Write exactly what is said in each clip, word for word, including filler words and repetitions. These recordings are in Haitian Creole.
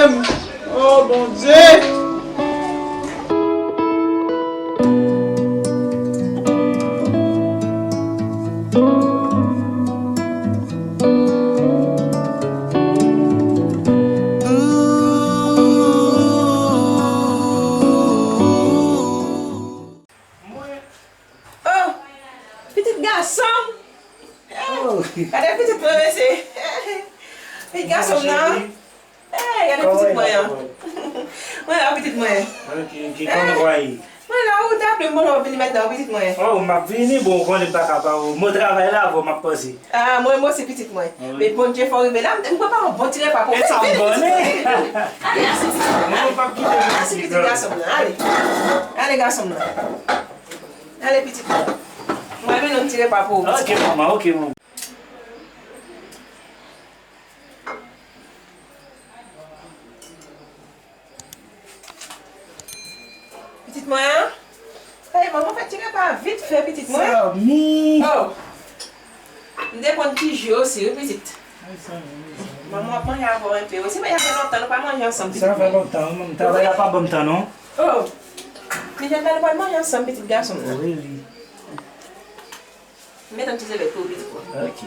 Oh, Bondye! Oh, pitit gason m. Oh. Gade pitit mwen, mesye. Pitit gason m nan. Hey, gade pitit mwen an. Mwen la, pitit mwen. Ok, ok, kòman w ye? Mwen la, ou t aple m, bon, w ap vini mentnan, pitit mwen. Oh, m ap vini, bon, ou konnen m pa ka pa ou. Mwen travay la, bon, m ap panse. Ah, mwen, mwen osi, pitit mwen. Wi. Men Bondye fè w rive la, m, m prepare yon bon ti repa pou ou. E sa m konnen. Ale, asou pitit mwen, ale. Mwen, m p ap kite pitit. Asou pitit gason m nan, ale. Ale, gason m nan. Ale, pitit mwen. Mwen, mennen yon ti repa pou ou, pitit mwen. Ok, manman, ok, manman. Pitit mwen an? Hey, manman fè ti repa vit fè, pitit mwen. Sami! Oh! M te pran ti ji osi, wi, pitit. Ay, Sami, wi, Sami. Manman ap manje avè w enpe. Wi, se pa, sa fè lontan nou pa manje ansanm, pitit mwen. Sa fè lontan, wi, manman. Travay la pa ban m tan, non. Oh! Pitit la, nou pa manje ansanm, pitit gason m nan. Wi, wi. Met yon ti sèvyèt pou ou, pitit mwen. Ok.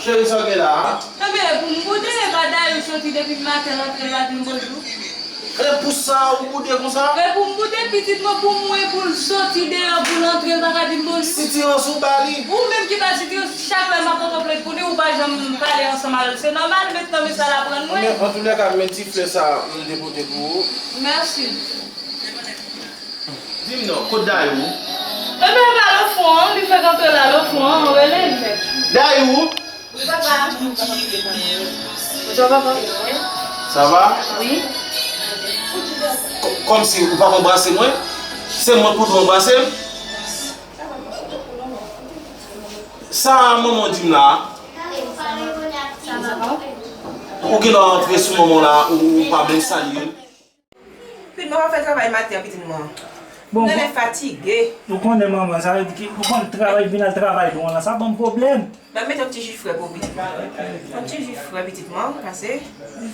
Cheri, sa w gen la a? Enben, pou m boude, e pa Dayou soti depi maten, rantre, l pa di m bonjou. E pou sa ou boude konsa? E pou m boude pitit mwen pou mwen, pou l soti deyò, pou l antre, l pa ka di m bonjou. Sitirans ou ba li? Ou menm ki ba l sitirans, chak lè m ap kontan plent pou li, ou pa janm pale ansanm avè l. Se nòmal, mentnan, men sa l aprann mwen. Men, antoulèka, men ti flè sa a, m te pote pou ou. Mèsi. Di m non, kot Dayou? Enben, l al ofon an, li fèk antre la, l ofon an, rele l fèk. Dayou! Wi, papa. Bonjou, papa. Sa va? Wi. Kò-, kòmsi ou pa anbrase mwen? Se mwen pou dwe anbrase m? Sa manman di m la a? Sa va? Ou gen dwa antre sou manman w la, ou, ou pa menm salye l. Pitit mwen, w ap fè travay maten an, pitit mwen. Bon, mwen genlè fatige. Ou konnen manman, sa vle di ki, ou konn travay, vin al travay bon la, sa ban m pwoblèm. Ban m mete yon ti ji frè pou ou, pitit mwen. Yon ti ji frè, pitit mwen, pase.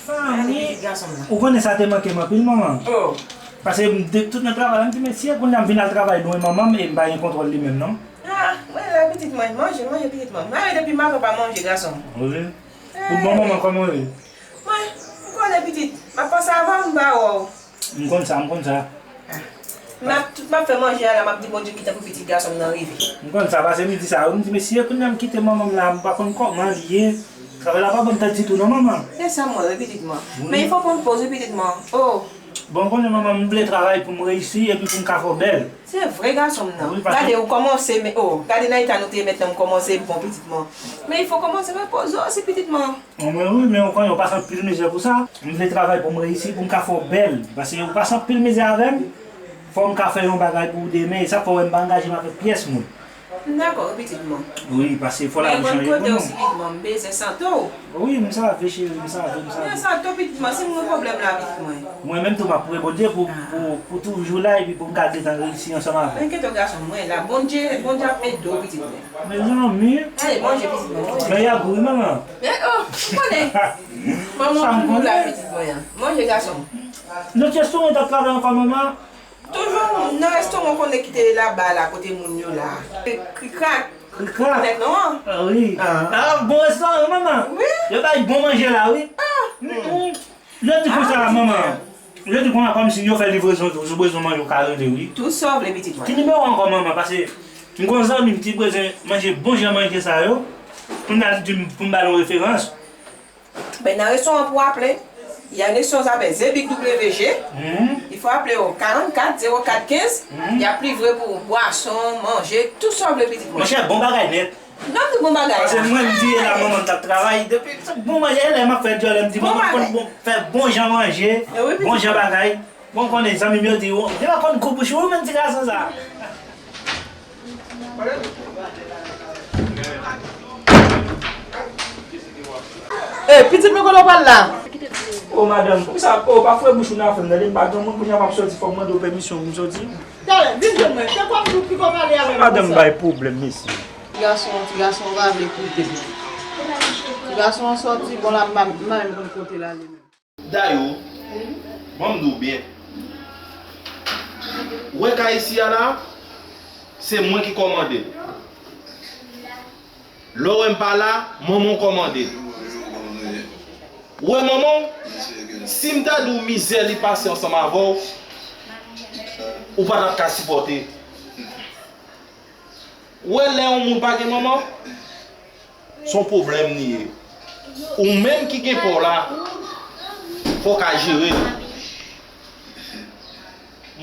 Gade pitit gason m nan. Ou konnen sa te manke m anpil, manman. Oh. Pase m te tout nan travay la, m di, men si e kounye a m vin al travay bon, e manman m, e m pa gen kontwòl li menm, non. Ah, mwen la, pitit mwen, manje, manje, pitit mwen. Mwen depi maten w pa manje, gason m. Wi. Ou bon, manman, kòman w ye? Mwen, ou konnen pitit, m ap panse avè w, m pa wè w. M konn sa, m konn sa. Ah. M ap, tout m ap fè manje a la, m ap di Bondye ki tan pou pitit gason m nan rive. M konn sa, pase m di sa, wi, m di, mesye, kounye a m kite manman m la, m pa konn kòman li ye. Travay la pa ban m tan ditou, non, manman. Se sa m wè, wi, pitit mwen. Wi. Men il faut prendre pause, wi, pitit mwen. Oh. Bon, konnen manman, m vle travay pou m reyisi epi pou m ka fè w bèl. Se vre, gason m nan. Wi, paske gade, ou kòmanse, men, oh, gade nan eta nou te ye mentnan, m kòmanse bon, pitit mwen. Men il faut kòmanse repoze w osi, pitit mwen. Mwen, wi, men ou konnen, ou pase anpil mizè pou sa. M vle travay pou m reyisi, pou m ka fè w bèl. Paske ou pase anpil mizè avè m, fò m ka fè yon bagay pou ou demen. E sa fè w wè m pa angaje m avèk pyès moun. Dakò, wi, pitit mwen. Wi, paske fò lavi chanje pou nou. Men mwen kote w si pitit mwen, m bezwen sante w. Wi, m save, cheri, m save, m save. Men sante w, pitit mwen, si m gen pwoblèm la, pitit mwen. Mwen menm tou, m ap priye Bondye pou, pou, pou toujou la epi pou m ka gentan reyisi ansanm avè w. Enkyete w, gason m, mwen la. Bondye, Bondye ap ede w, pitit mwen. Mezanmi. Ale, manje, pitit mwen, manje. Men y ap ri, manman. Men, oh, m konnen. Manman pou ou la, pitit mwen an. Manje, gason m. Lòt restoran w t ap travay ankò, manman? Toujou nan restoran w konnen ki te laba la, kote moun yo la. Krikrak. Krikrak. Ou konèt non an? Ah, wi. Ah. Ah, bon restoran, manman. Wi. Yo bay bon manje la, wi. Ah. Mm, mm. Yo di konsa, manman. Yo di konsa kòmsi yo fè livrezon tou, si w bezwen manje, ou ka rele, wi. Tout sa w vle, pitit mwen. Ki nimewo ankò, manman? Paske m gon zanmi m ki bezwen manje bon jan manje sa yo. Pou m al di m, pou m ba l yon referans. Ben, nan restoran pou w aple. Il y a un restaurant qui s'appelle Zebik W G. Mhm. Il faut appeler au quarante-quatre zéro quatre quinze. Mhm. Y ap livre pou bwason, manje, tout sa w vle, pitit mwen. Monchè, bon bagay nèt. Nan tout bon bagay. Paske mwen, m di la, manman m t ap travay. Depi bon manje, lè m ap fè djòlè, m di manman m konn bon, fè bon jan manje, bon jan bagay. Bon, konnen zanmi m yo di, ou te pa konn kou bouch ou, menm ti gason sa. Ey, pitit mwen, kote w pral la? O madanm, poukisa, o pa fouye bouch ou nan afè m, tande, m pa granmoun, kounye a m ap soti, fò m mande w pèmisyon pou m soti. Talè, vin jwenn mwen, se kòm nou ki kò pale avè m konsa. Madanm bay pwoblèm, mesye. Ti gason, ti gason pa vle koute m. Ti gason an soti, bon la, m pa, m pa menm konn kote l ale menm. Dayou, ban m di w byen. Ou wè kay isi a la, se mwen ki kòmande l. Lè w wè m pa la, manman w kòmande l. Ou wè manman w, si m ta di w mizè li pase ansanm avè w, ou pa t ap ka sipòte. Ou wè lè yon moun pa gen manman, se yon pwoblèm li ye. Ou menm ki gen pa w la, fò w ka jere l.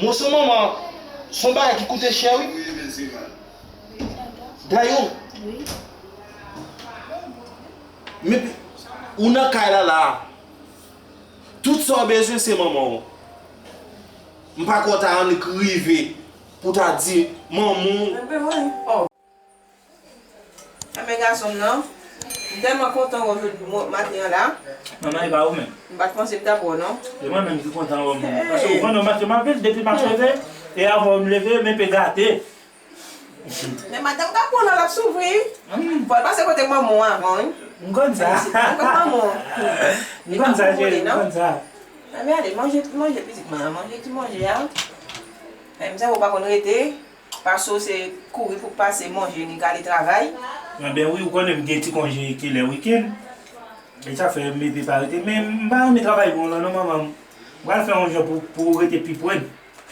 Moso manman, se yon bagay ki koute chè, wi. Dayou. Men, ou nan kay la, la. Tout sa w bezwen, se manman w. M pa kwè w ta annik rive pou w ta di manman w. Enben, wi. Oh. Enben, gason m nan, m tèlman kontan wè w jodi maten an la. Manman, e pa ou menm? M pa t panse m t ap wè w, non. E mwen menm ki kontan wè w, manman. Paske ou konnen w manke m anpil depi m ap leve, e avan m leve, men pe gate. Men madanm ka pran nan l ap soufri. Fò l pase kote manman w avan, wi. M konn sa. M konn manman w. M konn sa, cheri, m konn sa. Enben, ale, manje, manje pitit mwen an, manje ti manje a. Menm sa, ou pa konn rete. Pase w se kouri pou pase manje, ni k ale travay. Enben wi, ou konnen m gen ti konje ki lè wikenn. E sa fè m mete pa rete. Men m pa renmen travay bon lan non, manman. M pral fè yon jan pou, pou w rete pi pre m.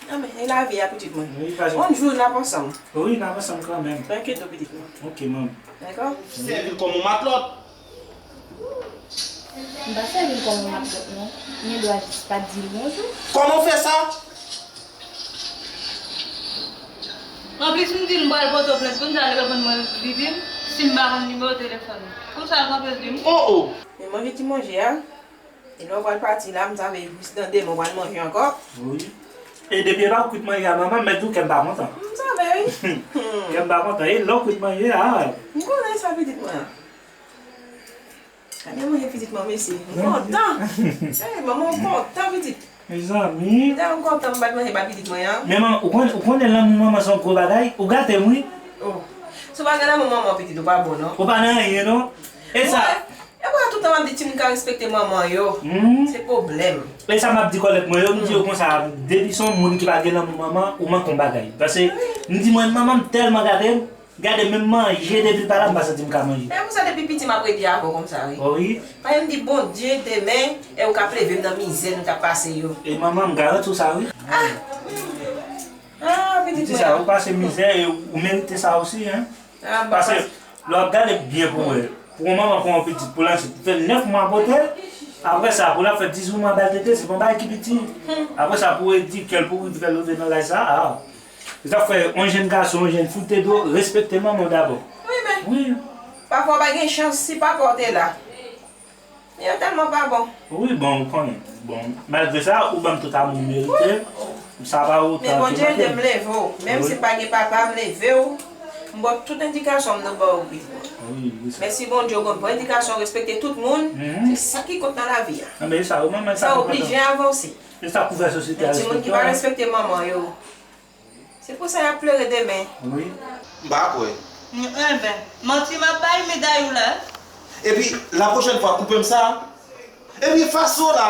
Anben, e lavi a, pitit mwen. Wi, pa jan. Yon jou n ap ansanm. Wi, n ap ansanm kanmenm. Pa enkyete w, pitit mwen. Ok, manman. Dakò? Sèvi l kòm yon matlòt. M pa sèvi l kòm yon matlòt, non. M gen dwa jis pa t di l bonjou. Kòman w fè sa? Anplis, m di l m pral Pòtoprens, konn sa l reponn mwen, li di m, si m pa konn nimewo telefòn ou. Konsa l kanpe l di m. Oh, oh! Men manje ti manje a. E lè w pral pati la, m save jis nan demen w pral manje ankò. Wi. E depi e pa w kwit manje a, manman, m mèt di w kè m pa kontan. M save, wi. Kè m pa kontan. E lè w kwit manje a. M konnen sa, pitit mwen. Gade manje pitit mwen, mesye. M kontan. Ey, manman, m kontan, pitit. Mezanmi. Dayè, m kontan m pa t manje pa pitit mwen an. Men manman, ou konnen, ou konnen lanmou manman se yon gwo bagay. Ou gate m, wi. Oh. Si w pa gen lanmou manman, pitit, ou pa bon, non. Ou pa nan anyen, non. E sa. E pou sa toutan m ap di timoun ka respekte manman yo. Hmm. Se pwoblèm. E sa m ap di kòlèg mwen yo, m di yo konsa, depi se yon moun ki pa gen lanmou manman, ou manke yon bagay. Paske m di mwen, manman m tèlman gate m, gade menm manje depi l pa la, m pa santi m ka manje. E pou sa depi piti m ap rete avè w konsa, wi. O wi. Paske m di Bondye demen, e ou k ap leve m nan mizè nou t ap pase yo. E manman m garanti w sa, wi. Ah! Ah, pitit mwen. Di sa, ou pase mizè, e ou merite sa osi, en. Ah, m pa. Paske lè w ap gade byen pou wè, pou yon manman pran yon pitit pou lanse, pou fè nèf mwa pote l, apre sa, pou l ap fè dizuit mwa ba l tete, se pa yon bagay ki piti. Hmm. Apre sa, pou edike l, pou rive fè l rive nan laj sa a, ah. Sa fè yon jèn gason, yon jèn fi, w te dwe respekte manman w dabò. Wi, men. Wi. Pafwa, w pa gen chans, si papa w te la. Yo tèlman pa bon. Wi, bon, ou konnen. Bon, malgre sa, ou ban m tout amou m merite. Wi. Sa pa otan ke. Men Bondye ede m leve w. Menm si m pa gen papa, m leve w. M ba w tout endikasyon m nan ba w, wi. Wi, wi, sa. Mèsi Bondye, ou konn pran endikasyon, respekte tout moun. Mhm. Se sa ki kont nan lavi a. Nan, men sa, ou manman, sa ki oblije avanse. E sa kouvè sosyete a respekte w. Gen timoun ki pa respekte manman yo. Se pou sa y ap plere demen. Wi. M pa kwè. Enben, manti m ap bay medam ou la. Epi, la pwochèn fwa, koupe m sa. Epi, fason w la,